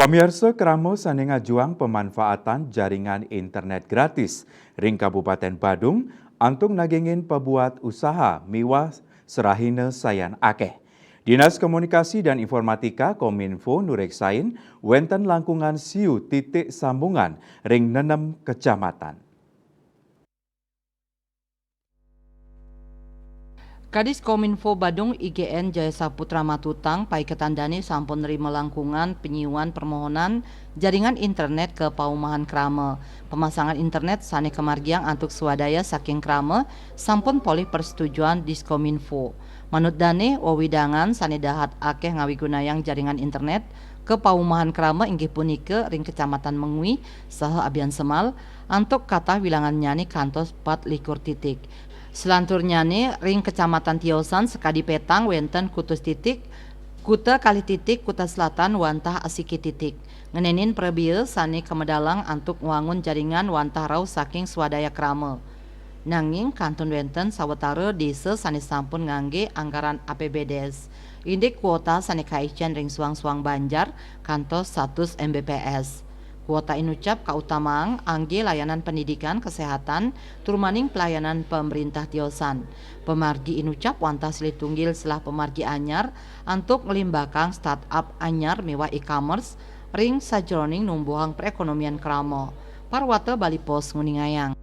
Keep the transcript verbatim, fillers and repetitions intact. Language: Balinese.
Pamiarsa, krama sané ngajuang pemanfaatan jaringan internet gratis ring Kabupaten Badung antuk nagingin pebuat usaha miwah serahina sayan akéh. Dinas Komunikasi dan Informatika Kominfo nureksain wénten langkungan siu titik sambungan ring nenem kecamatan. Kadis Kominfo Badung I G N Jaya Saputra matutang, paiketan dané sampun nrima langkungan penyiuan permohonan jaringan internet ke paumahan krama. Pemasangan internet sané kamargiang antuk swadaya saking krama sampun polih persetujuan Diskominfo. Manut dané, wewidangan sané dahat akéh ngawigunayang jaringan internet ke paumahan krama inggih punika ring Kecamatan Mengwi saha Abiansemal, antuk katah wilangannyané kantos pat likur titik. Selanturnyané ring kecamatan tiosan sakadi Petang wénten Kutus titik, Kuta kalih titik, Kuta Selatan wantah Asiki titik. Ngenénin prabéa sané kamedalang antuk ngwangun jaringan wantah rauh saking swadaya krama. Nanging kantun wénten sawatara désa sané sampun nganggé anggaran A P B D S. Indik kuota sané kaicén ring suang-suang banjar kantos satus M B P S. Kuota inucap kautamaang anggé layanan pendidikan, kesehatan, tur maning pelayanan pamrintah tiosan. Pamargi inucap wantah silih tunggil selah pamargi anyar antuk nglimbakang startup anyar miwah e-commerce ring sajeroning numbuhang perekonomian krama. Parwata Bali Post nguningayang.